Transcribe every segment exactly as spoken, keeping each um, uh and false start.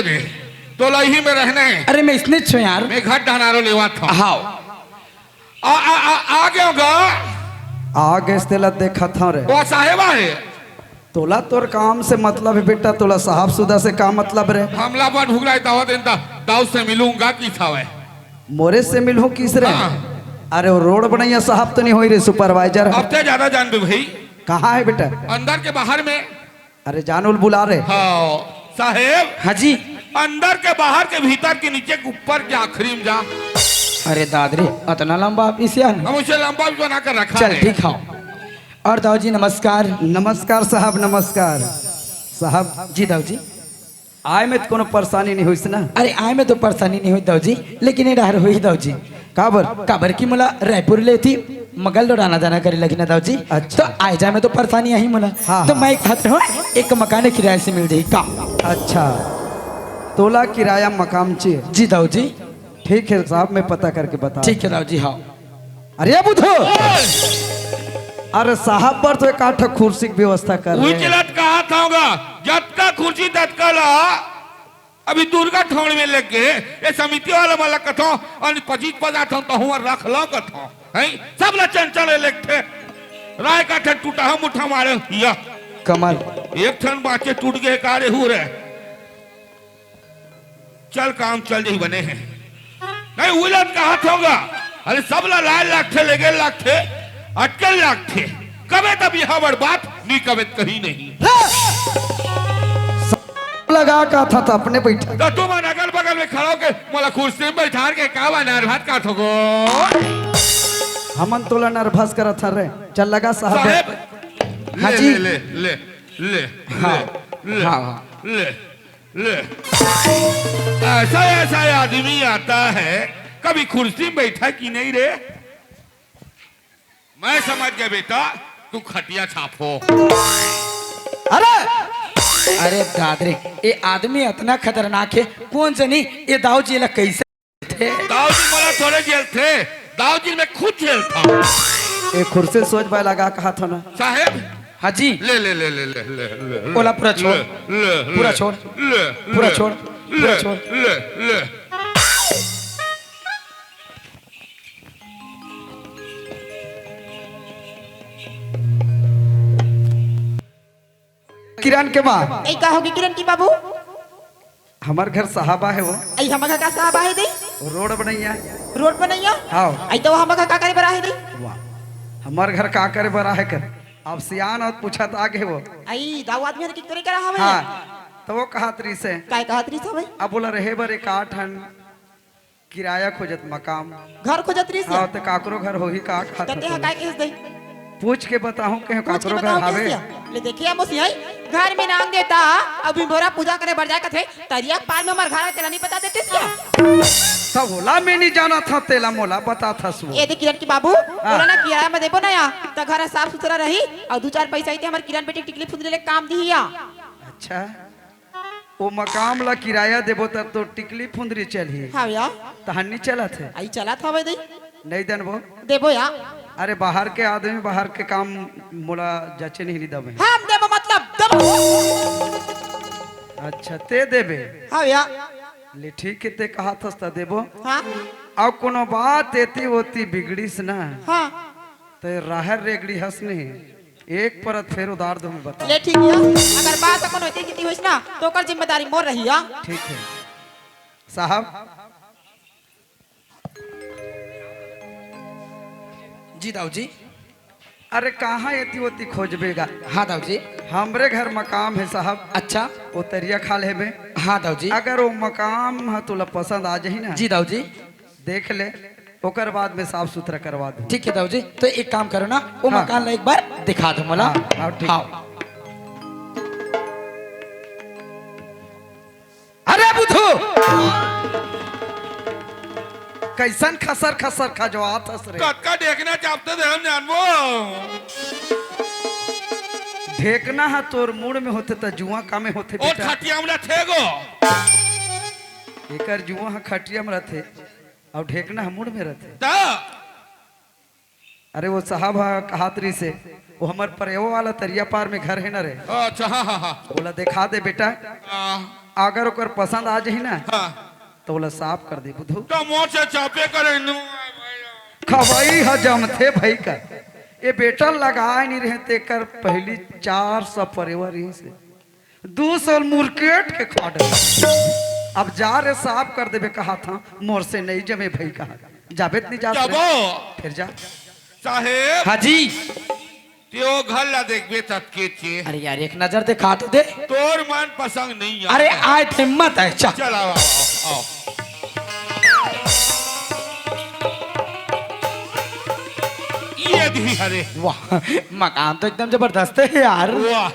दे। तोला इही में रहना हे। अरे, मैं इसने छो यार। मैं घर डहनारो लेवत हंव। हाव। आ, आ, आ, आ गयो गा। आ गेस तेला देखत हंव रे। वो साहेब आहे। तोला तोर काम से मतलब हे बेटा, तोला साहब सुदा से का मतलब रे? हमला बड़ भुगराय दावा देन दा, दाऊ से मिलूंगा किस हवय? मोरे से मिलहूं किस रे? हाँ। अरे वो रोड बनइया साहब तो नहीं होही रे, सुपरवाइजर हे। अब ते ज्यादा जान दे भाई। कहाँ हे बेटा? अंदर के बाहर में। अरे जान उल बुला रे। हाँ, साहेब। हाँ जी। अंदर के, बाहर के, भीतर के, नीचे के, ऊपर के, आखिरी में जा। अरे दादरी, अतना लंबा ऑफिस यार। हम उसे लंबा भी बना कर रखा चल, है। ठीक हव। और दाऊ जी नमस्कार। नमस्कार साहब, नमस्कार। साहब। जी दाऊ जी। आय में तो कोनो परेशानी नहीं होइस ना? अरे आय में तो परेशानी नहीं होइस दाऊ जी, लेकिन ये डहर होही दाऊ जी। काबर? काबर कि मोला रायपुर ले एती मगल रोड आना जाना करे लगही ना दाऊ जी। अच्छा। तो आय जाय में तो परेशानी आही मोला। हाँ, तो हाँ। मैं कहत हंव, एक मकान किराया से मिल जाही का? अच्छा, तोला किराया मकान चाहिए? जी दाऊ जी। ठीक हे साहब, मैं पता करके बता। ठीक हे दाऊ जी, हाँ। अरे बुधू, अरे साहब बर तो एक आठ ठो कुर्सी के व्यवस्था कर रहे हैं। उजलत कहा था होगा, जतका कुर्सी ततका ला। अभी दुर्गा ठौड़ में लग गए, ये समिति वाला वाला कथो, और पच्चीस पचास ठो तो हुआ रख लो कथो, हैं? सब ला चंचल इलेक्ट्रे, राय का ठन टूटा हम उठा मारे हिया। कमल। एक ठन बाचे टूट गए कारे हो रहे। चल काम चल जाही बने हे। नहीं, उलट कहा था होगा। अरे सब ला लाय लागथे, लेगे लागथे, अटकल लागथे। कबे तब यह बड़ बात, नी कबे कहीं नहीं। लगा का था, था अपने बैठा। तो तुम अगल बगल में खड़ा होके मोला कुर्सी में बैठा के का बना भात का थोको। हमन तोला नर्वस करत हन रे। चल लगा साहब। साहेब, हाँ ले, जी। ले, ले, ले, ले, हाँ, ले, हाँ, हाँ। ले, ले। ऐसा, ऐसा आदमी आता है, कभी कुर्सी में बैठा कि नहीं रे? मैं समझ गया बेटा, तू खटिया छापो। अरे! अरे दादरी, ये आदमी अतना खतरनाक हे, कोन जनी ये दाऊ जी ला कइसे थे? दाऊ जी मोला थोड़े झेलथे, दाऊ जी मैं खुद झेलथंव। ये कुर्सी सोच बाय लगा कहा था ना। साहेब। हाँ जी। ले, ले, ले। ओला पूरा छोड़। ले, ले, पूरा ले, छोड़। ले, पूरा ले, छोड़। ले, पूरा छोड़। ले, ले। किरण के माँ। ए, का होगे किरण के बाबू? हमर घर साहब आहे वो। ए, हमर घर का साहब आहे दे? रोड बनइया। रोड बनइया? हाँ। ए, तो हमर घर का करे बर आहे दे? वाह। हमर घर का करे बर आहे कर? अब सियान अउ पूछत आगे वो। ए, दाऊ आदमी हन कि तोरे करा हवे? हाँ। तो वो कहत रहिसे। काय कहत रहिस हवे? अब बोला रहे बर एक आठ हन। किराया खोजत मकाम। घर खोजत रहिस हाँ, या? त काकरो घर होही का खात त तेहा होही? काय कहिस दई? पूछ के बताहूँ के पूछ के काकरो घर बताहूँ हावे? कहिस या? ले देखे या मोसी हई, घर में नांग देता, अभी मोरा पूजा करे बर जाए कथे, तरिया के पार में हमर घर हे, तेला नहीं बता देतिस या? त ओला मैं नहीं जानत हंव, तेला मोला बताथस वो। ए दे किरण के बाबू, हाँ। ओला ना किराया में देबो ना या, त घर ह साफ सुथरा रही, अउ दू चार पैसा आही ते हमर किरण बेटी के टिकली फुंदरी ले काम दिही या। अच्छा। ओ मकाम ला किराया देबो तब तो टिकली फुंदरी चलही। हाँ भैया। तहन नी चलत हे। आई चलत हवे दई। नहीं देन वो। देबो या। अरे बाहर के आदमी बाहर के काम मोला जचे नहीं, नहीं दबे। हम देबो मतलब देबो। अच्छा ते देबे। हाँ भैया। ले ठीक हे ते कहा थस त देबो। हाँ। अउ कोनो बात एती ओती बिगड़िस ना। हाँ। ते राहर रेगड़ी हस नहीं। एक परत फेर उधार दो में बता। ले ठीक हे, अगर बात अपन होती किती होइस ना, तो ओकर जिम्मेदारी मोर रही हे। ठीक हे। साहब। जी दाऊ जी। अरे कहाँ एती ओती खोजबे गा? हाँ दाऊ जी। हमरे घर मकाम हे साहब। अच्छा। ओ तरिया खाल हेबे। हाँ दाऊ जी। अगर ओ मकाम ह तोला पसंद आ जाही ना। जी दाऊ जी। देख ले, ओकर बाद में साफ सुथरा करवा दूँ। ठीक हे दाऊ जी, तो एक काम करो ना, वो हाँ। मकान ला एक बार दिखा दो मोला। हाँ, हाँ, ठीक। हाँ। अरे बुधू, कैसन खसर खसर खजवात हस रे? कतका देखना चाहते थे हम जानबो। ढेकना ह तोर मुड़ में होथे त जुआ कामे होथे ओ बेटा। खटिया में रथे गो। एकर जुआ ह खटिया में रथे। अउ ढेकना ह मुड़ में रथे। त? अरे वो साहब ह कहत रहिसे, वो हमर परेवा वाला तरिया पार में घर हे ना रे, अच्छा, हाँ, हाँ, हाँ। ओला देखा दे बेटा। हाँ। अगर ओकर पसंद आ जाही ना, हाँ। तो ओला साफ कर दे बुधू। तो मोर से चापे करे नु। खवई ह जमथे भई का। ये बेटा लगाए नहीं रहे तेकर पहली चार सौ परेवा रहिसे। दू सौ मुरकेट के खा डरे। अब जा रे, साफ कर देबे कहा था, मोर से नहीं जमे भई कहा। जाबे त नहीं जात रे। जाबो। फिर जा। साहेब। हाँ जी। ते ओ घर ला देखबे ततके चे। अरे यार, एक नजर दिखा तो दे। तोर मन पसंद नहीं है। अरे, आय त हिम्मत है, चल। चल, आओ, आओ, आओ। ये दी, अरे। वाह, मकान तो एकदम जबरदस्त है यार। वाह।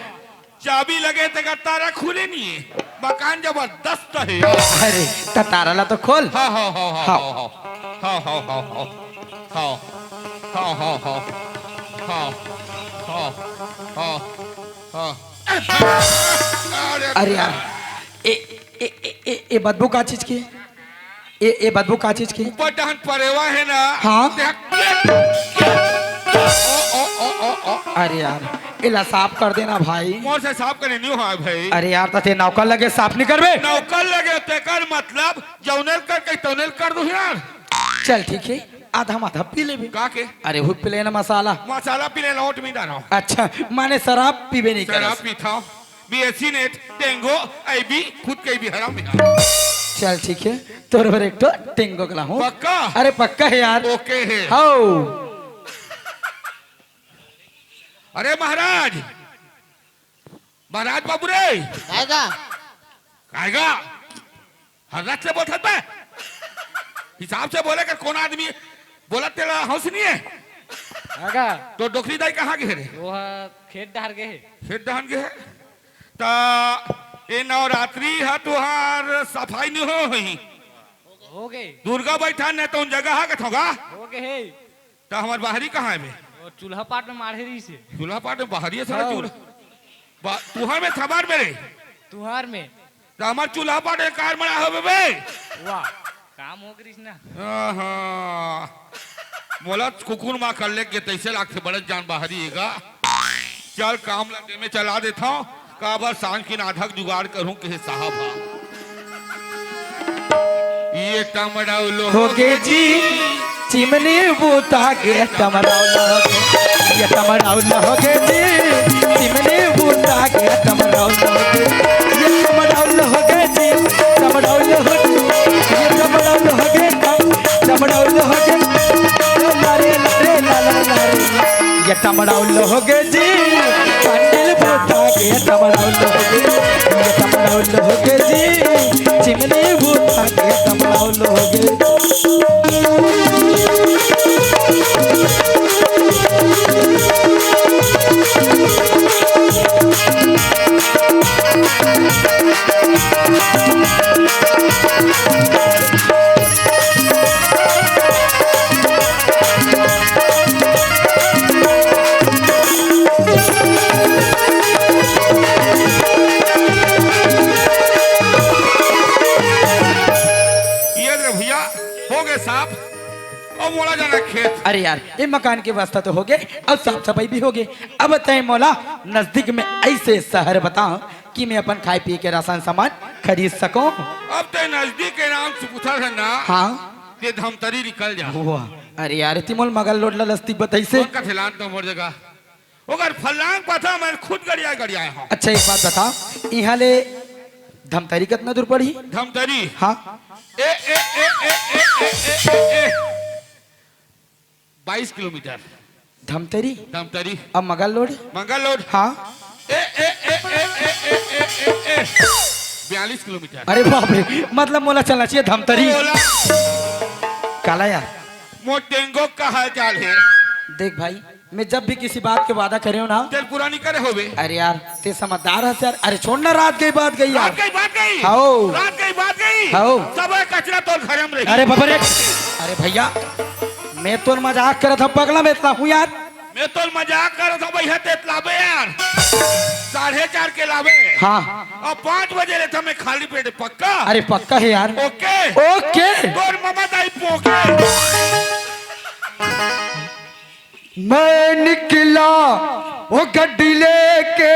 चाबी लगे तेकर तारा खुले नहीं है। मकान जबरदस्त है। अरे, त तारा ला तो खोल। हाँ, हाँ, हाँ, हाँ, हाँ। हाँ, हाँ, हाँ, हाँ। हाँ। हाँ, हाँ, हाँ। हाँ। हाँ। हाँ। हाँ। अरे, अरे यार, ए, ए, ए, ए, ए बदबू का चीज की? ए, ए बदबू का चीज की? ऊपर डहन परेवा है ना? हाँ। देख। ओ, ओ, ओ, ओ, ओ। अरे यार, एला साफ कर देना भाई। मोर से साफ करे नहीं हो भाई। अरे यार, त ते नौकर लगे साफ नहीं करबे? नौकर लगे तेकर मतलब जौनेल कर के तौनेल कर दू यार। चल ठीक है, आधा माधा पी लेबे। का के? अरे वो पी लेना मसाला। मसाला पी लेना, ओट में डालो। अच्छा, माने शराब पीबे नहीं शराब करस? पीथव। बीएससी नेट, टेंगो, आईबी, खुद के भी हराम है। चल ठीक है, तोर बर एक ठो टेंगो के लाहूं। पक्का? अरे पक्का है यार। ओके है। हाओ। अरे महाराज, महाराज बाबू रे। आएगा। आएगा। हर्रत से बोलत बे। हिसाब से बोले कर, कौन आदमी बोलत तेला हौस नहीं है? आगा। तो डोकरी दाई कहाँ गे हे रे? वो ह खेत डहर गे हे। खेत डहर गे हे? त ए नवरात्रि ह तुहार सफाई नहीं हो होही। हो गे। दुर्गा बैठा ने तो उन जगह हा कथोगा। हो गे हे। त हमर बाहरी कहाँ हे बे? वो चूल्हा पाट में माढ़े रहिसे। चूल्हा पाट में बाहरी है साला हाँ। चूल्हा। बा-, तुहार में थमार में रे। तुहार में। त हमर चूल्हा पाट एक कार मड़ा होबे बे। वाह, काम हो गइस ना। आहा। मोला कुकुर माँ कर लेके तैसे लागथे, बड़े जान बाहरी हेगा। चल काम लगे में चला देथव, काबर सांझ के आधा के जुगाड़ करूं के साहब हा। ये टमड़ौल हो गे जी, चिमनी बूता के टमड़ौल हो गे। ये टमड़ौल हो गे जी, चिमनी बूता के टमड़ौल हो गे। ये टमड़ौल हो गे जी, टमड़ौल हो गे। ये टमड़ौल हो गे, टमड़ौल हो गे। लारे, लारे, लाला, लारे। ये टमड़ौल हो गे जी, कैंडल बूता के टमड़ौल हो गे। ये टमड़ौल हो गे जी, चिमनी बूता के टमड़ौल हो गे। ये रे भैया, हो गे साफ। अब मोला जाना खेत। अरे यार, ये मकान के व्यवस्था तो हो गे, अब साफ सफाई भी हो गे। अब तय मोला नजदीक में ऐसे शहर बता कि मैं अपन खाए पिए के राशन सामान खरीद सकूं। अब तय नजदीक के नाम से पूछा था ना। हाँ। ते धमतरी निकल जा। वाह, अरे यार, ती मोला मगल लोड ला नजदीक बताइसे। कौन का ठेलान तो मोर जगह। ओकर फलांग पता मैं खुद गड़िया गड़िया हूँ। अच्छा, एक बात बता, इहाँ ले धमतरी कितना दूर पड़ही? धमतरी? हाँ। ए, ए, ए, ए, ए, ए, ए, ए, ए। बाईस किलोमीटर। धमतरी? धमतरी। अब मगल लोड? मगल लोड? हाँ। ए, ए, ए, ए, ए, ए, ए, ए, ए। बयालीस किलोमीटर। अरे बाप रे, मतलब मोला चलना चाहिए धमतरी। बोला। काला यार। मोर टेंगो का हाल चाल है? देख भाई, मैं जब भी किसी बात के वादा करे हूँ ना, तेल पूरा नहीं करे होवे। अरे यार, ते समझदार है यार। अरे छोड़ ना, रात गई बात गई यार। रात गई बात गई। हाओ। रात गई बात गई। हाओ। सब है कचरा तोर घर में रही। अरे बाबा रे, अरे भैया, मैं तो मजाक करत हूँ पगला, मैं इतना हूँ यार। मैं तो मजाक करत हूँ भैया, ते इतना बे यार। साढ़े चार के लावे। हाँ। अब पाँच बजे लेता मैं खाली पेट, पक्का? अरे पक्का है यार। ओके। ओके। तोर ममा दाई पोके। मैं निकला वो गड्डी लेके।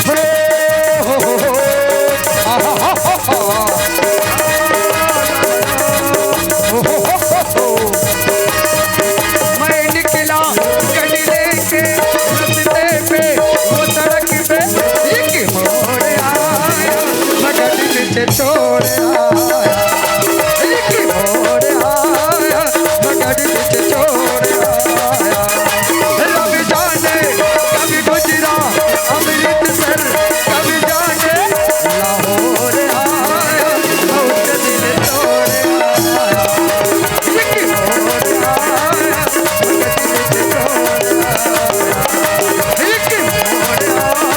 हो, हो, हो, हो। आहा, हा, हा, हा। हो, हो, हो, हो, हो। मैं निकला गड्डी लेके, रस्ते पे वो सड़क पे एक मोड़ आया, मैं गड्डी पीछे छोड़ आया। एक मोड़ आया, मैं गड्डी पीछे छोड़ आया। रब जाने कब गुजरा अमृतसर, कब जाने लाहौर आया, बहुत दिल तोड़ आया। एक मोड़ आया, मैं गड्डी पीछे छोड़ आया। एक मोड़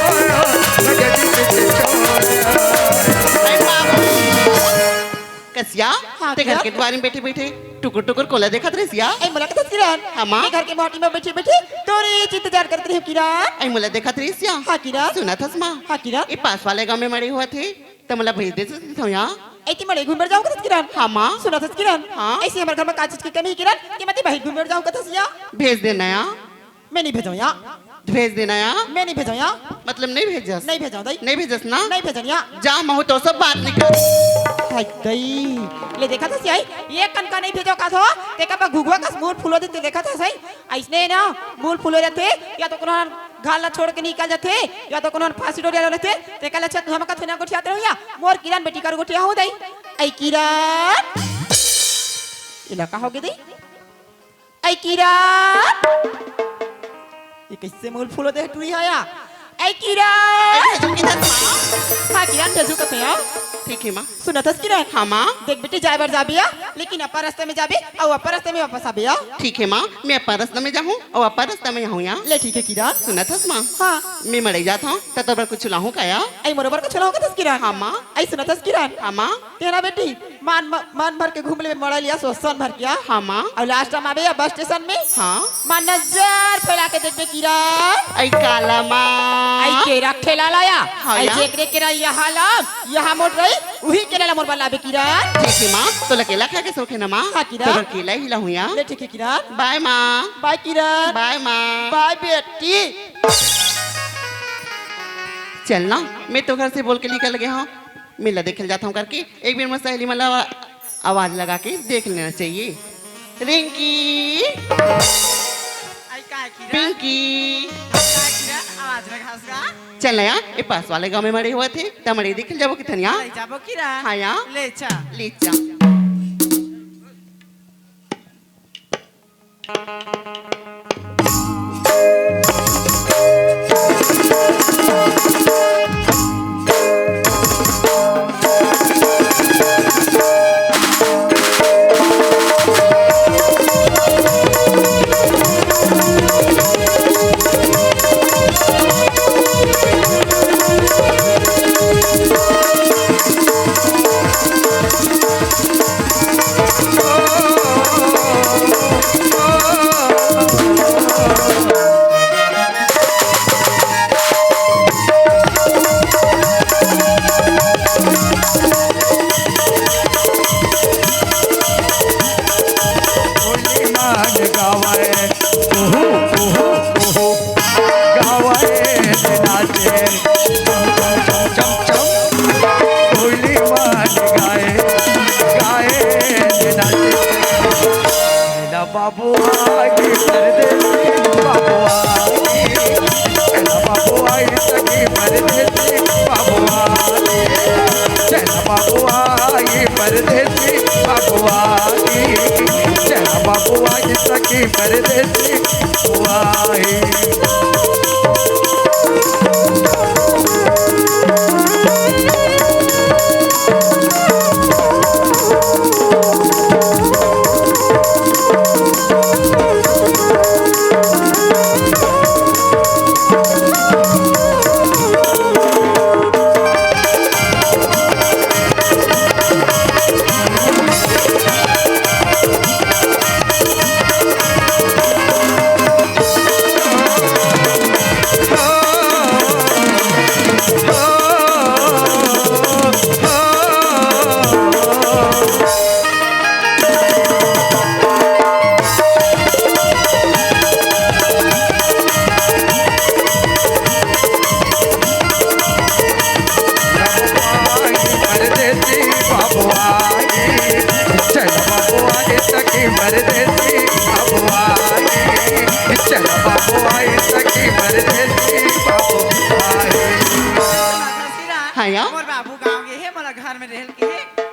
आया, मैं गड्डी पीछे छोड़ आया। अरे बाप रे। कसिया, हाँ, ते घर किरण। के दुवारी में बइठे-बइठे टुकुर-टुकुर कोला देखत रहिस या? ए, मोला कथस किरण? हाँ, माँ। ते घर के माटी में बइठे-बइठे तोरे इंतजार करत रहेंव किरण। ए, मोला देखत रहिस या? हाँ, किरण। सुनत हस, माँ? हाँ, किरण। ए पास वाले गाँव में मड़ई होवत हे, त मोला भेज दे सकत हस या? ए, ते मड़ई घूमे बर जाहूँ कथस किरण? हाँ, माँ। सुनत हस किरण? हाँ। अइसे हमर घर में का चीज के कमी हे किरण, कि मैं ते बाहिर घूमे बर जाहूँ कथस या? भेज देना या। मैं नइ भेजंव या। भेज देना या। मैं नइ भेजंव या। मतलब नइ भेजस? नइ भेजंव दई। नइ भेजस ना? नइ भेजंव या। जा, महूँ तो सब बात नइ कर। हाय दई। ले देखत हस या, ये कनका नइ भेजंव कथस, तेकर बर घुघुवा कस मुँह फुलो देथे, देखत हस, अइसने ना, मुँह फुलो देथे, या तो कोनो घर ला छोड़ के निकल जाथे, या तो कोनो फांसी डोरिया लेथे, तेकर ले अच्छा तू हमका थोड़ा गोठियात रहू या, मोर किरण बेटी कर गोठियाहूँ दई। ए किरण। एला का होगे दई? ए किरण, ये कइसे मुँह फुलो दे टुरी हे या? ए किरण। ए, भेजहूँ कथस माँ। हाँ किरण, भेजहूँ कथस या। ठीक हे माँ। सुनत हस किरण? हाँ माँ। देख बेटी, जाय बर जाबे या, लेकिन अब्बड़ रस्ता में जाबे अउ अब्बड़ रस्ता में वापस आबे या। ठीक हे माँ, मैं अब्बड़ रस्ता में जाहूँ अउ अब्बड़ रस्ता में आहूँ या। ले ठीक हे किरण। सुनत हस माँ? हाँ। मैं मड़ई जात हँव, त तोर बर कुछु लाहूँ का या? ए मोर बर कुछु लाहूँ कथस किरण? हाँ माँ। ए सुनत हस किरण? हाँ माँ। तें ना बेटी, मन, मन भर के घूम लेबे मड़ई ल या, सोसन भर के या। हाँ माँ। अउ last time आबे या bus station में। हाँ। मन नजर फैला के देखबे किरण। ए काला माँ। ए केरा ठेला ला या। हाँ ए या। जेकरे केरा यहाँ ला, यहाँ मोट रही, उही केरा ला मोर बर लाबे किरण। ठीक हे माँ, तोला केला खाय के शौक हे ना माँ? हाँ किरण। तोला केला ही लाहूँ या। ले ठीक हे किरण। Bye माँ। Bye किरण। Bye माँ। Bye बेटी। चल ना, मैं तो घर से बोल के निकल गे हँव। मेला देखे ल जात हँव करके एक बेर मोर सहेली मन ला आवाज लगा के देख लेना चाहिए। रिंकी, आई का किरण? पिंकी, आई का किरण? आवाज लगास का? चल ना या, ए पास वाले गाँव में मड़ई होवत हे, त मड़ई देखे ल जाबो कथन या। ले जाबो किरण। हाँ या। ले चल। ले चल। होली मान गावय, ओहो, ओहो, ओहो, गावय नाचे, चम, चम, चम, चम, चम। होली मान गाए, गाए नाचे। मेरा बाबू आगे परदेसी बाबू आगे, मेरा बाबू आगे सखी परदेसी बाबू आगे। चल बबुआ, ये परदेसी बबुआ, चल बबुआ, ये सखी परदेसी बबुआ। रेल के,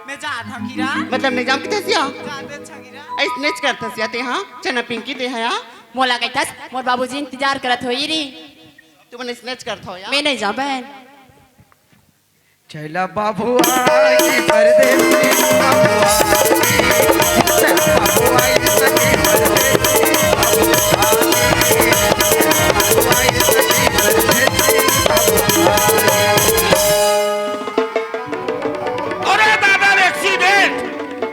मैं जात हँव किरा। मतलब नहीं जाम किथे सिया? जात हँव किरा। अइसनेच करथस या ते, हाँ? चना पिंकी ते, हाँ? मोला कहिथस, मोर बाबूजी इंतजार करत होही री। तुमन अइसनेच करथव या? मैं नहीं जाँव बहन। चला बाबू आई परदेसी, बाबू आई, चला बाबू आई सखी परदेसी, बाबू आई, चला बाबू आई सखी परदेसी, बाबू आई। अरे दादा, एक्सीडेंट!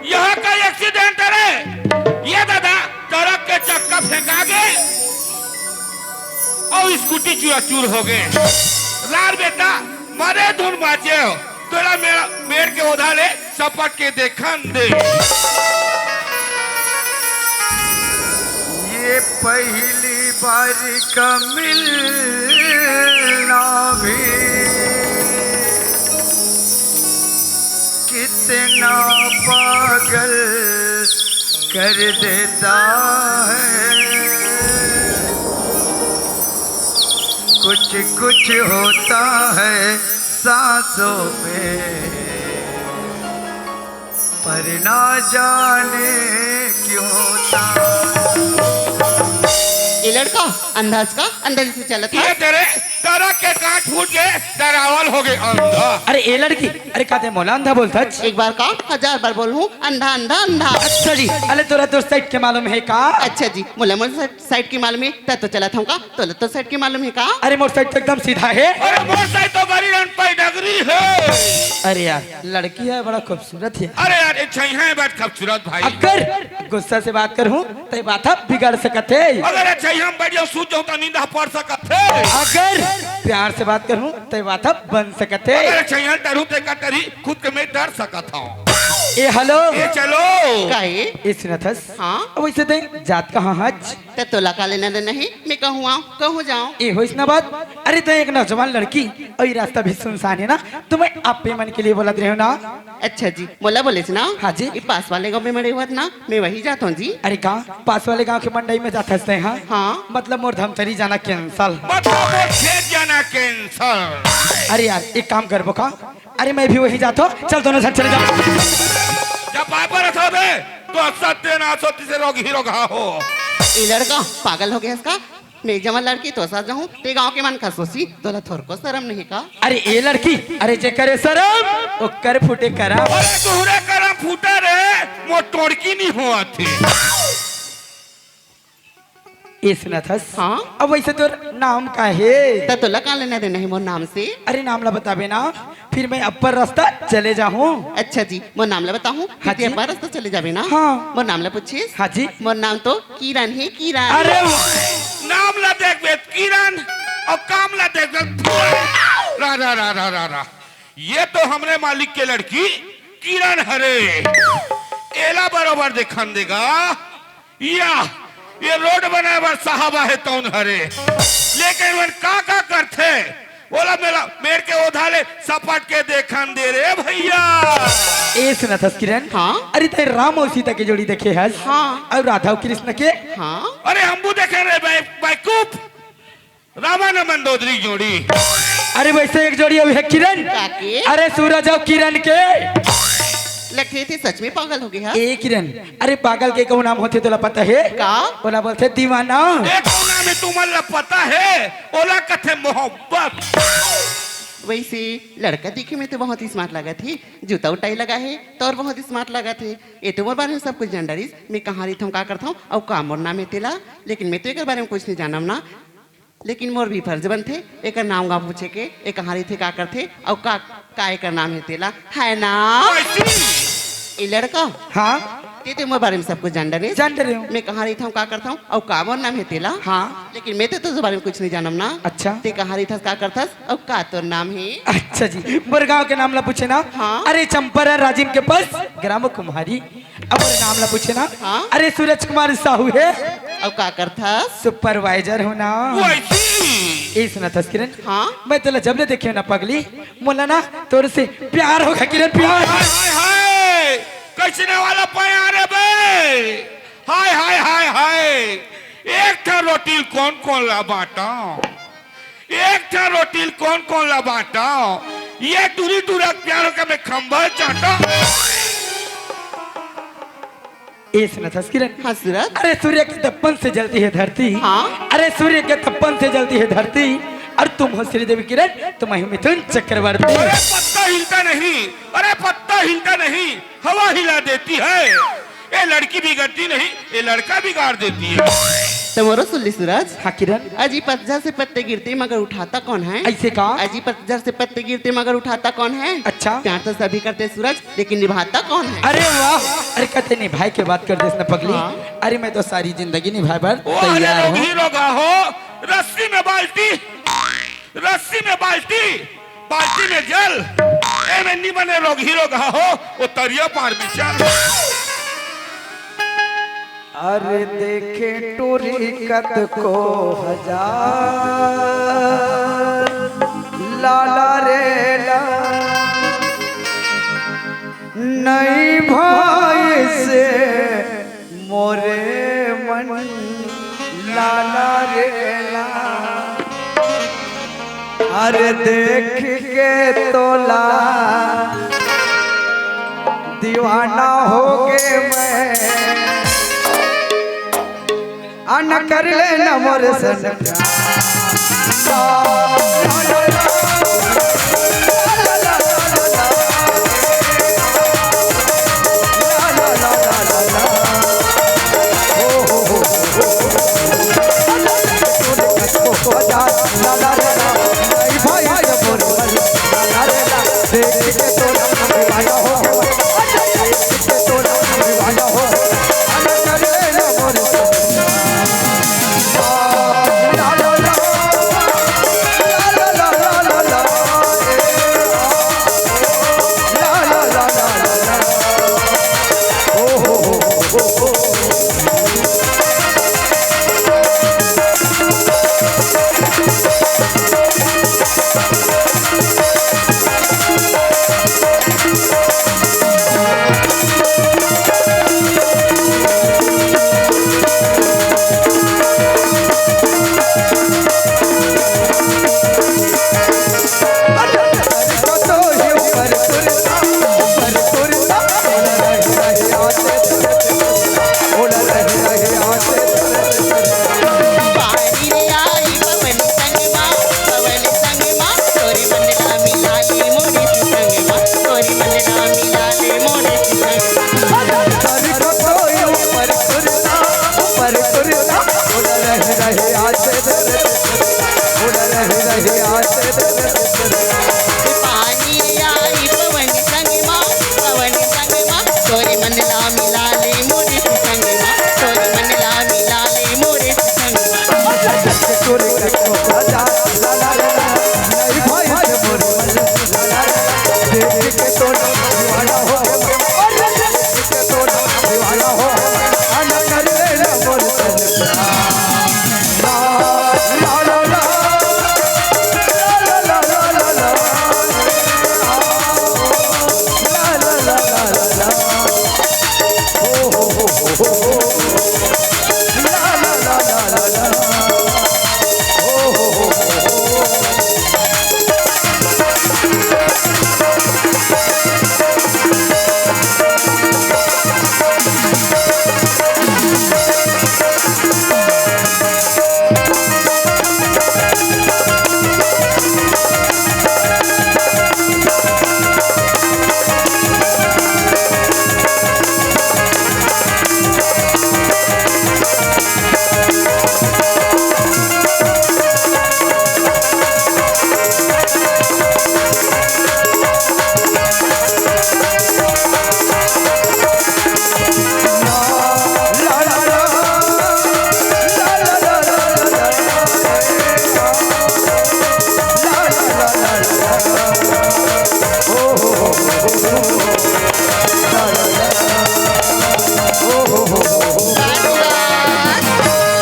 यहाँ का एक्सीडेंट रे? ये दादा, ट्रक के चक्का फेंका गे अउ स्कूटी चूरा चूर हो गे। लार बेटा, मरे धुन बाँचे हो, तोला मेड़, मेड़ के ओधा ले सपट के देखन दे। ये पहली बार का मिलना भी कितना पागल कर देता है। कुछ कुछ होता है सांसों में, पर ना जाने क्यों होता। ये लड़का अंधा का अंधा जैसे चलत ये है। तेरे ट्रक के कांच फूट के डरावल हो गए अंधा। अरे ए लड़की, अरे का ते मोला अंधा बोलथस? एक बार का, हजार बार बोलहूँ, अंधा, अंधा, अंधा। अच्छा जी, अरे तोला तोर साइड के मालूम हे का? अच्छा जी, मोला मोर साइड, साइड के मालूम हे, त तो चलत हँव का? तोला तोर साइड के मालूम हे का? अरे मोर साइड तो एकदम सीधा हे। अरे मोर साइड तो गरीब पैडगरी हे। अरे यार, लड़की हे, बड़ा खूबसूरत हे। अरे यार, ये छइहा हे, बड़ा खूबसूरत भाई। अगर गुस्सा से बात करहूँ, त ये बात ह बिगड़ सकत हे। अगर ये छइहा म बैठ जाहूँ, सूत जाहूँ, त नींद ह पड़ सकत हे। अगर प्यार से बात करहूँ, त ये बात ह बन सकत हे। अगर ये छइहा म डरहूँ, त ये का डरही, खुद के मैं डर सकत हँव। ए, हेलो। ए, चलो। का ए? ए, सुनत हस? हाँ? अब वइसे ते जात कहाँ हच? त तोला का लेना देना हे, मैं कहूँ आँव, कहूँ जाँव। ए, होइस ना बात? अरे, ते एक नौजवान लड़की, अउ ये रास्ता भी सुनसान हे ना, त मैं आप मन के लिए बोलत रहेंव ना। अच्छा जी, मोला बोलेच ना? हाँ जी। ये पास वाले गाँव में मैं रहिवत ना, मैं वही जात हँव जी। अरे का, पास वाले गाँव के मंडई में जात हस ते, हाँ? हाँ। मतलब मोर धमतरी जाना cancel। मतलब मोर खेत जाना cancel। अरे यार, एक काम करबो का? अरे मैं भी वही जात हँव, चल दोनों झन चले जाबो। जब पाय परत हँव बे, तो सत्यनाश होतिस, रोगही रोगहा हो। ए लड़का, पागल हो गे हस का? मैं जमा लड़की तोर साथ जाहूँ, ते गाँव के मन का सोचही, तोला थोरको सरम नहीं का? अरे ए लड़की, अरे जेकर ए सरम, ओकर फूटे करम। अरे तोहरे करम फूटे रे, मोर टोड़की नहीं होवत हे। ए सुनत हस? हाँ? अब वइसे तोर नाम का हे? त तोला का लेना देना हे मोर नाम से? अरे नाम ला बताबे ना, फिर मैं अब्बड़ रास्ता चले जाहूँ। अच्छा जी, मोर नाम ला बताहूँ, हाँ फिर जी। अब्बड़ रास्ता चले जाबे ना? हाँ। मोर नाम ला पूछिस? हाँ जी। मोर नाम तो किरण हे, किरण। अरे नाम ला देखबे, किरण, अउ काम ला देखबे। रा, रा, रा, रा, रा, रा। ये तो हमरे मालिक के लड़की किरण हरे। एला बरोबर देखन दे गा। या, ये रोड बनाए बर साहब आहे तौन हरे। लेकिन मन का का करथे, ओला मेला मेड़ के ओधा ले सपट के देखन दे रे भइया। ए सुनत हस किरण? हाँ? अरे ते राम अउ सीता के जोड़ी देखे हस? हाँ। अउ राधा अउ कृष्ण के? हाँ। अरे हमू देखे रे बे-, बेवकूफ। रामायण मंदोदरी जोड़ी। अरे वइसे एक जोड़ी अउ हे किरण। का के? अरे सूरज अउ किरण के। लगथे ते सच में पागल हो गे हस। ए किरण, अरे पागल के कहूँ नाम होथे तोला पता हे? का? ओला बोलथे दीवाना। ए कहूँ नाम हे तुमन ला पता हे? ओला कथे मोहब्बत। वइसे लड़का देखे में तो बहुत ही smart लागत हे, जूता उटाई लगा हे, तोर बहुत ही smart लागत हे। ए तो मोर बारे में सब कुछ जान डारिस, मैं कहाँ रहिथँव, का करथँव, अउ का मोर नाम हे तेला, लेकिन मैं तो एकर बारे में कुछ नहीं जानँव ना। लेकिन मोर भी फर्ज बनथे, एकर नाम गाँव पूछे के, ए कहाँ रहिथे, का करथे, अउ का, का एकर नाम हे तेला, है ना? ए लड़का, हाँ? ते तो मोर बारे में सब कुछ जान डरे। जान डरे हँव। मैं कहाँ रहिथँव, का करथँव, अउ का मोर नाम हे तेला? हाँ। लेकिन मैं तो तोर बारे में कुछ नहीं जानँव ना। अच्छा। ते कहाँ रहिथस, का करथस, अउ का तोर नाम हे? अच्छा जी, मोर गाँव के नाम ला पूछे ना? हाँ। अरे चंपारण राजिम के पास ग्राम कुम्हारी। अब मोर नाम ला पूछे ना? हाँ। अरे सूरज कुमार साहू हे। अउ का करथस? Supervisor हँव ना। वइसे। ए सुनत हस किरण? हाँ। मैं तोला जब ले देखे हँव ना पगली, मोला ना तोर से प्यार हो गे किरण, प्यार। हाय, हाय, हाय। कइसने वाला प्यार हे बे? हाय, हाय, हाय, हाय। एक ठा रोटी ल कोन कोन ला बाँटँव? एक ठा रोटी ल कोन कोन ला बाँटँव? ये टूरी टूरा के प्यार का मैं खंभा चाटा। ए सुनथस किरण? हाँ सूरज। अरे सूर्य के तपन से जलती है धरती। हाँ। अरे सूर्य के तपन से जलती है धरती, और तुम हो श्रीदेवी किरण, तुम हो मिथुन चक्रवर्ती। अरे पत्ता हिलता नहीं, अरे पत्ता हिलता नहीं, हवा हिला देती है। ये लड़की बिगड़ती नहीं, ये लड़का बिगाड़ देती है। त मोरो सुन ले सूरज। हाँ किरण। अजी पतझड़ से पत्ते गिरते मगर उठाता कौन है? ऐसे का? अजी पतझड़ से पत्ते गिरते मगर उठाता कौन है? अच्छा। प्यार तो सभी करते सूरज, लेकिन निभाता कौन है? अरे वाह, अरे कते निभाए के बात कर देस न पगली। हाँ। अरे मैं तो सारी जिंदगी निभाए बर तैयार हूँ। रोगही रोगहा हो, रस्सी में बाल्टी, रस्सी में बाल्टी, बाल्टी में जल, ए में निमने रोगही रोगहा हो, वो तरिया पार बिचार। अरे देखे टूरी कतको हजार, लाला रे ला, नई भाई से मोरे मन, लाला रे ला। अरे देख के तोला दीवाना हो गे मैं, अन कर लेना मोर सन।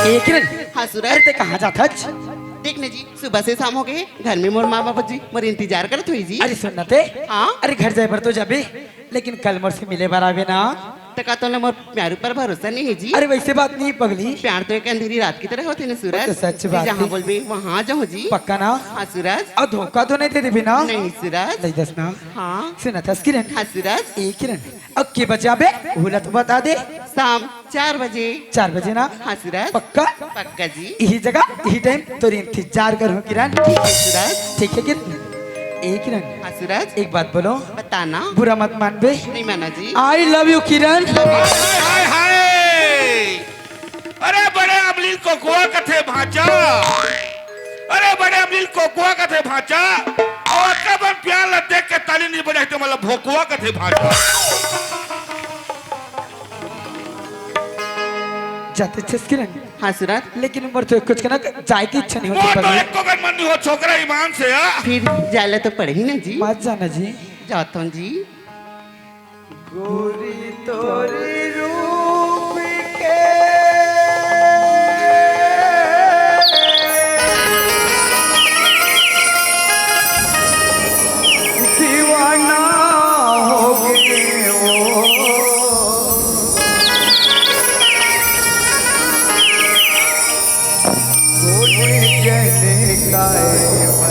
ए किरण, हाँ सूरज। अरे ते कहाँ जात हच? देख ना जी, सुबह से शाम हो गए, घर में मोर माँ बाबू जी मोर इंतजार करत हुई जी। अरे सुन ना ते, हाँ? अरे घर जाए बर तो जाबे, लेकिन कल मोर से मिले बर आबे ना। त का तोला मोर प्यार ऊपर भरोसा नहीं है जी? अरे, वैसे बात नहीं, पगली। प्यार तो एक अंधेरी रात की तरह होथे ना, सूरज। वो तो सच जी, बात जहाँ है। बोलबे, वहाँ जाहूँ जी। पक्का ना? हाँ, सूरज। अउ धोखा तो नहीं दे देबे ना? नहीं, सूरज। नहीं दस ना। हाँ। सुनत हस, किरण? हाँ, सूरज। ए, किरण, अब के बजे आबे? ओला तो बता दे। शाम चार बजे। चार बजे ना? हाँ, सूरज। पक्का? पक्का जी। इही जगह, इही टाइम तोर इंतजार करहूँ, किरण। ठीक है, सूरज। ठीक है, किरण। ए, किरण। हाँ, सूरज। एक बात बोलूँ? बता ना। बुरा मत मानबे। नहीं मानँव जी। I love you, Kiran. Love you। हाय, हाय, हाय। अरे, बड़े अमलीन कोकोआ कथे भांचा। अरे, बड़े अमलीन कोकोआ कथे भांचा। अउ अतका बन प्यार ला देख के ताली नहीं बजाए तो मतलब भोकुआ कथे भांचा। जाते छस, किरण। हाँ, सूरज। लेकिन मोर तो कुछ कहना, जाए की इच्छा नहीं होती, मोर तो पगली। एको कन मन नहीं हो, छोकरा ईमान से, हाँ। फिर जाए ला तो पड़ही ना जी। मत जाना जी। जाथों जी। गोरी तोरे रूप के दीवाना हो गे ओ। कोने जने काय मैं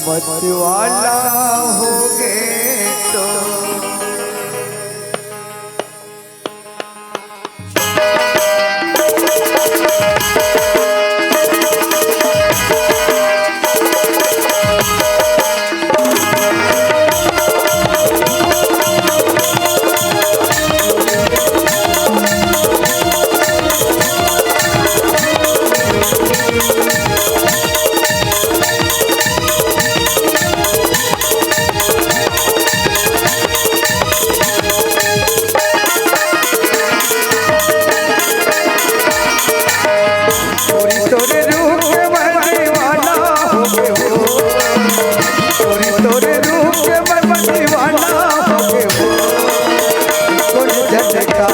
मत वाला हो गे तो। तोरे रूप के मैं दीवाना हो गे हो। तोरे, तोरे रूप के मैं दीवाना हो गे हो। कोने जने का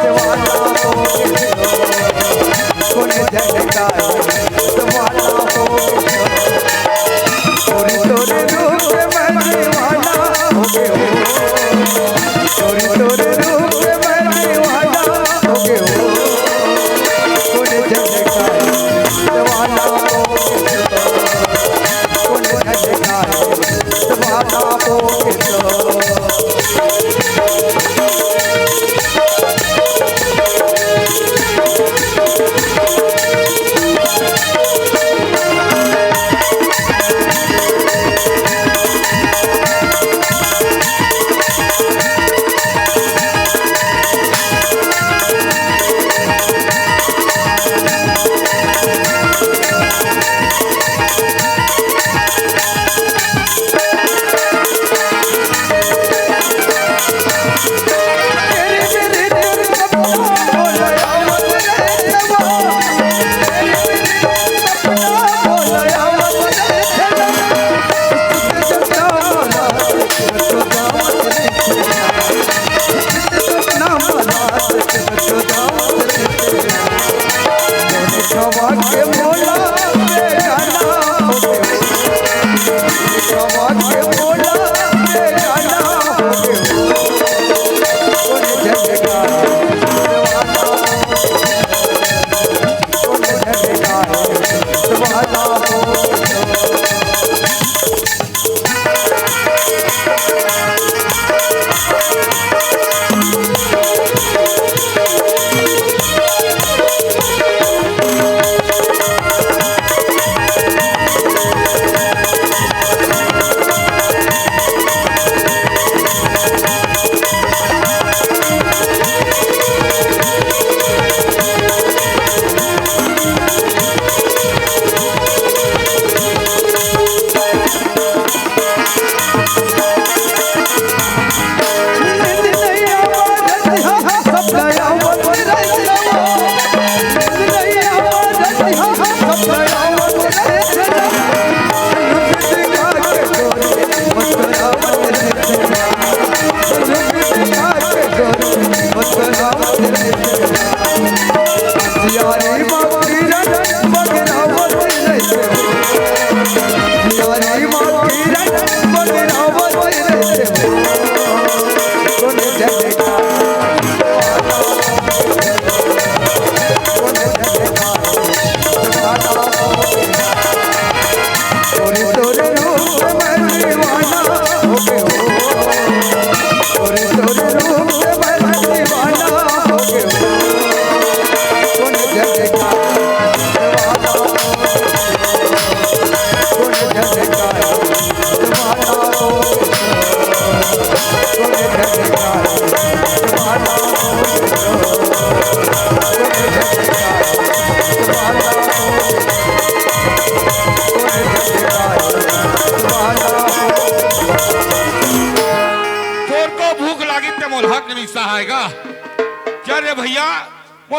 दीवाना हो गे हो। कोने जने का दीवाना हो गे हो। तोरे, तोरे रूप के मैं दीवाना हो गे हो। तोरे, तोरे रूप के मैं दीवाना हो गे हो। कोने जने का दीवाना हो गे हो। कोने जने का दीवाना हो गे हो।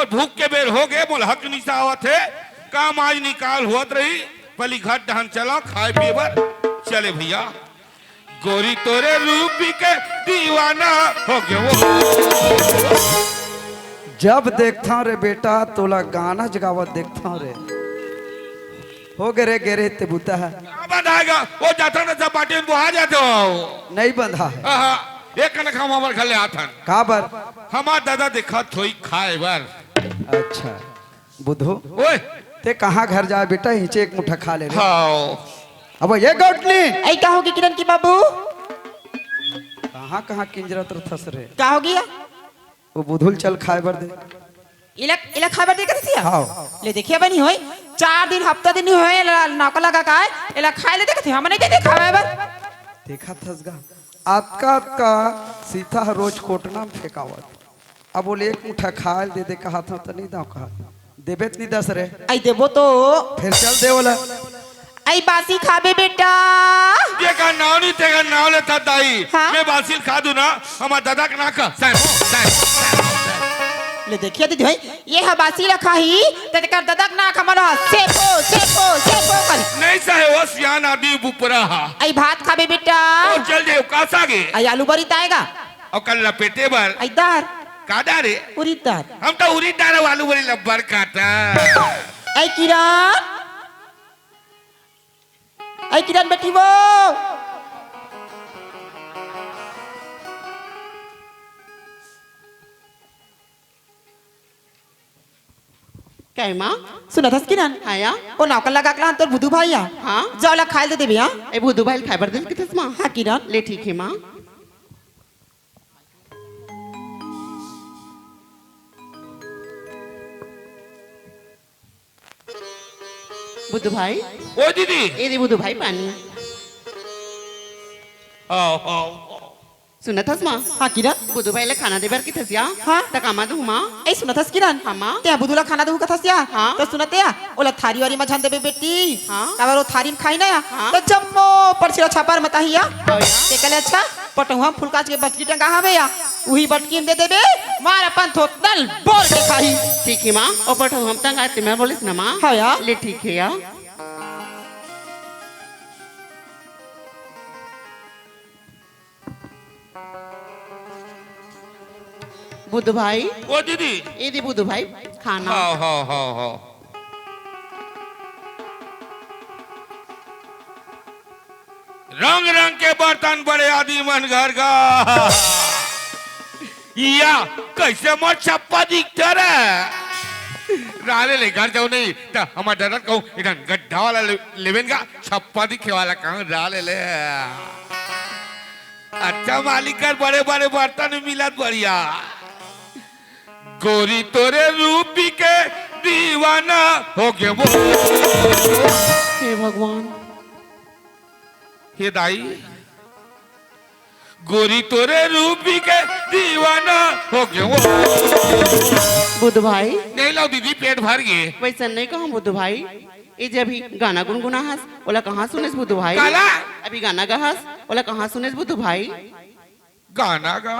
भूख के बेर हो गे, मोला हक निसा आवत हे। काम आज निकाल होत रही, पहली घर डहन चला, खाए पिए बर चले भैया। गोरी तोरे रूप के दीवाना हो गे वो। जब देखथंव रे बेटा, तोला गाना जगावत देखथंव रे। हो गे रे, गे रे ते बुता हे। का बंधाएगा? वो जाता ना, सब बाटी में बोहा जाते हो। नहीं बंधा हे। आहा, एक कनक हम हमर घर ले आथन। काबर? हमार दादा देखत होई खाए बर। अच्छा, बुधू। ओए। ते कहाँ घर जाए बेटा, हिचे एक मुठा खा ले रे। हाओ। अब ये गौटली। ऐ का होगे किरण के बाबू? कहाँ, कहाँ किंजरत रथस रे? का हो गया? वो बुधुल चल खाए बर दे। इला, इला खाए बर दे कथस या? हाओ। ले देखिया बनी होय, चार दिन, हफ्ता दिन नहीं होय, ला-, नौका लगा का है, इला खाए ले देखत हे, हम नहीं देते खाए बर। देखत हस गा, अतका, अतका सीता ह रोज कोटना में फेंकावत। अब बोले, "एक मुठा खाए ल दे दे," कहत हंव, त नहीं दंव कहत। देबे त नहीं दस रे। आई देबो तो। फिर चल दे बोला। आई बासी खाबे बेटा। ये का नाव नहीं, तेरा नाव लेता दाई। हाँ? मैं बासी ल खा दूं ना, हमार दादा के ना खा। सैमो, सैमो, सैमो, सैमो। ले देखिए दीदी भाई, ये ह बासी ल खाही, त तेकर दादा के ना खा मनो। सेपो, सेपो, सेपो कर। नहीं सहे वो सियान आदमी बुपरा हा। आई भात खाबे बेटा। ओ चल दे, उकासा गे। आई आलू बरी ताएगा। ओकर लपेटे बर। आई दार। का दार हे? उरीद दार। हम तो उरीद दार अउ आलू बरी लब्बर काटा। आई किरण, आई किरण बेटी वो। काय माँ? सुनत हस किरण? हाँ या। ओ नौकर लगा के लान तोर बुधू भाई या। हाँ। जा ओला खाए ल दे देबे या। ए बुधू भाई ल खाए बर दे कथस माँ। हाँ किरण। ले ठीक हे माँ। बुधू भाई। ओ दीदी। ए दे बुधू भाई पानी। आओ, आओ, आओ। सुनत हस माँ? हाँ किरण। बुधू भाई ला खाना देबर कथस या? हाँ। त कामा दूँ माँ? ए सुनत हस किरण? हाँ माँ। ते बुधू ला खाना दूँ कथस या? हाँ। त सुनत या, ओला थारी वारी मा झन देबे बेटी। हाँ। काबर ओ थारी म खाही ना या। हाँ। त जम्मो परछी ला छापर मताही या। हाँ या। तेकर ले अच्छा पटहुआ म फुलकाच के बटकी टंगा हवे या, उही बटकी म दे देबे, मार अपन थोतनल बोर के खाही। ठीक हे माँ, ओ पटहुआ म टंगा ते मैं बोलिस ना माँ। हाँ या। ले ठीक हे या। बुधू भाई। ओ दीदी। ए दे बुधू भाई, खाना। हाँ, हाँ, हाँ, हाँ। रंग रंग के बर्तन बड़े आदमी मन घर का। या, कइसे मोर छप्पा दिखथे रे? राले ले घर जाओ नहीं, त हमर दरद कहूँ, इधन गड्ढा वाला ले-, लेबेन का, छप्पा दिखे वाला कहूँ, राले ले। अच्छा मालिक कर बड़े बड़े बर्तन मिलत बढ़िया। गोरी तोरे रूपी के दीवाना हो गे वो। हे भगवान। हे दाई, गोरी तोरे रूपी के दीवाना हो गे वो। बुधू भाई। नहीं लाओ दीदी, पेट भर गे। वइसन नहीं कहूँ बुधू भाई, ए जे अभी गाना गुनगुना हस, ओला कहाँ सुनेस बुधू भाई? काला? अभी गाना गा हस, ओला कहाँ सुनेस बुधू भाई? गाना गा।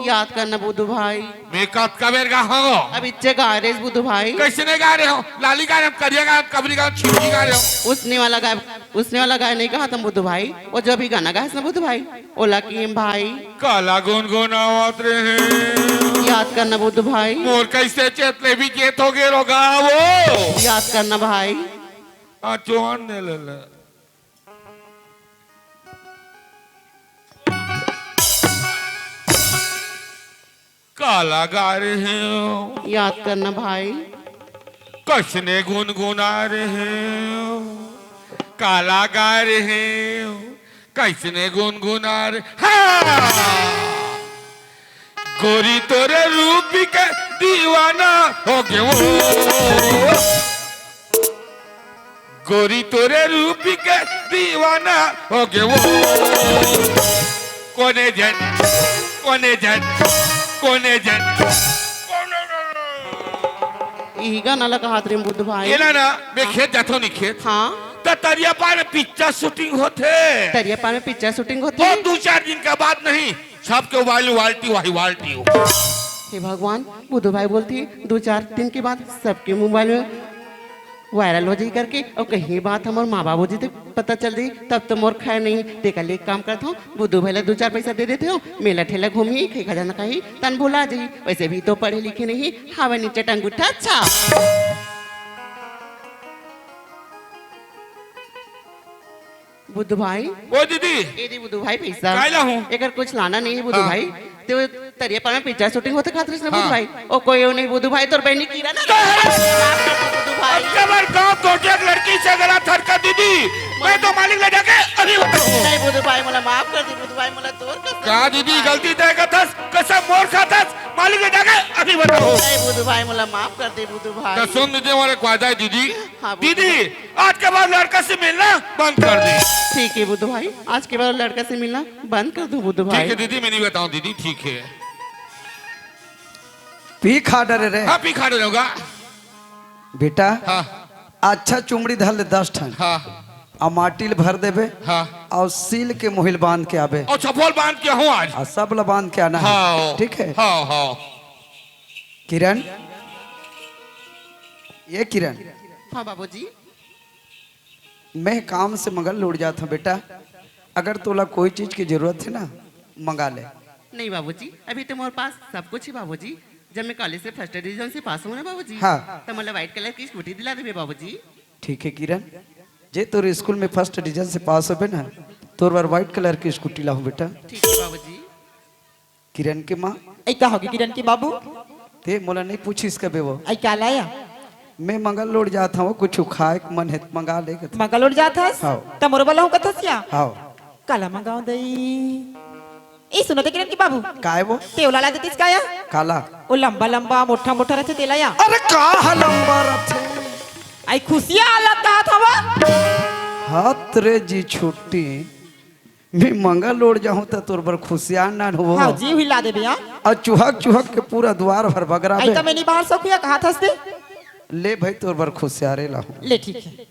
याद करना बुधू भाई। मैं कतका बेर गा हंव? अब इच्चे गा रेस बुधू भाई। कइसने गा रहे हो? लाली गा रहे हो, करिया गा रहे हो, कबरी गा रहे हो, छिपकी गा रहे हो? उसने वाला गाय, उसने वाला गाय नहीं कहा तुम बुधू भाई। वो जो अभी गाना गा हस ना बुधू भाई, ओला किम भाई। काला गुनगुनावत रहे। याद करना बुधू भाई। मोर कइसे चेत ले भी चेत हो गे रोगा वो। याद करना भाई। आ चोन ने ले ले। काला गा रहे हो? याद करना भाई। कइसने गुनगुना रहे हो? काला गा रहे हो? कइसने गुनगुना रहे? हाँ! गोरी तोरे रूप के दीवाना हो गे वो। गोरी तोरे रूप के दीवाना हो गे वो। कोने जन, कोने जन, कोने जन। इही गाना ला कहत रहे बुध भाई। एला ना, मैं खेत जाथो नहीं खेत। हाँ। त तरिया पार में पिक्चर शूटिंग होथे। तरिया पार में पिक्चर शूटिंग होथे। वो दू चार दिन के बाद नहीं, सबके वाली वाल्टी, वही वाल्टी हो। हे भगवान, बुधू भाई बोलथे दू चार दिन के बाद सबके मोबाइल में वायरल हो जाही करके, अउ कहीं बात हमर माँ बाबूजी तक पता चल जाही, तब तो मोर खैर नहीं। तेकर ले एक काम करत हूँ, बुधू भाई ला दू चार पैसा दे देत हूँ, मेला ठेला घूमही, खई खजाना खाही, तहान भुला जाही। वैसे भी तो पढ़े लिखे नहीं, हावय नीचे टंगुठा छाप। बुधू भाई। ओ दीदी। ए दे बुधू भाई पैसा। काय लाहूं? एकर कुछ लाना नहीं हे बुधू हाँ। भाई। ते वो तरिया पार में पिक्चर शूटिंग होथे कहत रहिस ना बुधू हाँ। भाई। ओ कोई ओ नहीं बुधू भाई, तोर बहिनी किरण ना। बुधू भाई। अब जबर गांव कोटिया के लड़की से गलत हरकत दीदी, मैं तो मालिक ले जाके अभी बताऊं। नहीं बुधू भाई, मोला माफ कर दे बुधू भाई, मोला तोर कसम का बुधू दीदी भाई। गलती तय करथस, कसम मोर खाथस, मालिक ले जाके अभी बताऊं। नहीं बुधू भाई, मोला माफ कर दे बुधू भाई। तो सुन दीदी, हमारे वादा हे दीदी। हाँ, बुधू दीदी, भाई। आज के बाद लड़का से मिलना बंद कर दे। ठीक है बुधू भाई, आज के बाद लड़का से मिलना बंद कर दूं बुधू भाई। ठीक है दीदी, मैं नहीं बताऊं दीदी, ठीक है। पी खा डरे रे। हाँ, पी खा डरे होगा। बेटा, हाँ। अच्छा चुमड़ी धर ले दस ठन। हाँ। आ माटी ल भर देबे। हाँ। अउ सील के मुहिल बांध के आबे। अउ चपोल बांध के आहूं आज। आ सब ल बांध के आना हे। हाँ। ठीक है? हाँ, हाँ। किरण, ये किरण। हाँ बाबूजी। मैं काम से मंगल लौट जात हूँ बेटा, अगर तोला कोई चीज की जरूरत हे ना, मंगा ले। नहीं बाबूजी, अभी तो मोर पास सब कुछ हे बाबूजी। जब मैं कॉलेज से फर्स्ट डिवीजन से पास हूँ ना बाबूजी, हाँ। तो मोला व्हाइट कलर की स्कूटी दिला देबे बाबूजी। ठीक है किरण, जे तोर स्कूल में फर्स्ट डिवीजन से पास होबे ना, तोर बर व्हाइट कलर की स्कूटी लाहूँ बेटा। ठीक है बाबूजी। किरण के माँ। ऐ का होगे किरण के बाबू? ते मोला नहीं पूछिस कबे वो। ऐ का लाया? मैं मंगल लौट जात हूँ, कुछ खाए के मन हे त मंगा ले कथे। मंगल लौट जात हस? हाँ। त मोर बर लाहूं कथस या? हाँ। काला मंगाओ दई। ए सुनो ते किरण के बाबू। काय वो? ते ओला ला देतिस का या? काला? ओ लंबा लंबा मोटा मोटा रथे तेला या? अरे का ह लंबा रथे? ऐ खुशिया अलग कहा था वो। हाथ रे जी छुट्टी। मैं मंगल लौट जाहूं त तोर बर खुशियार नान हो। हाँ जी, हुई ला देबे, हाँ। अउ चुहक चुहक के पूरा द्वार भर बगरा ऐ बे। त मैं नहीं बाहर सकुया कहा थस ते। ले भाई, तोर बर खुशियारे लाहूं। ले ठीक है।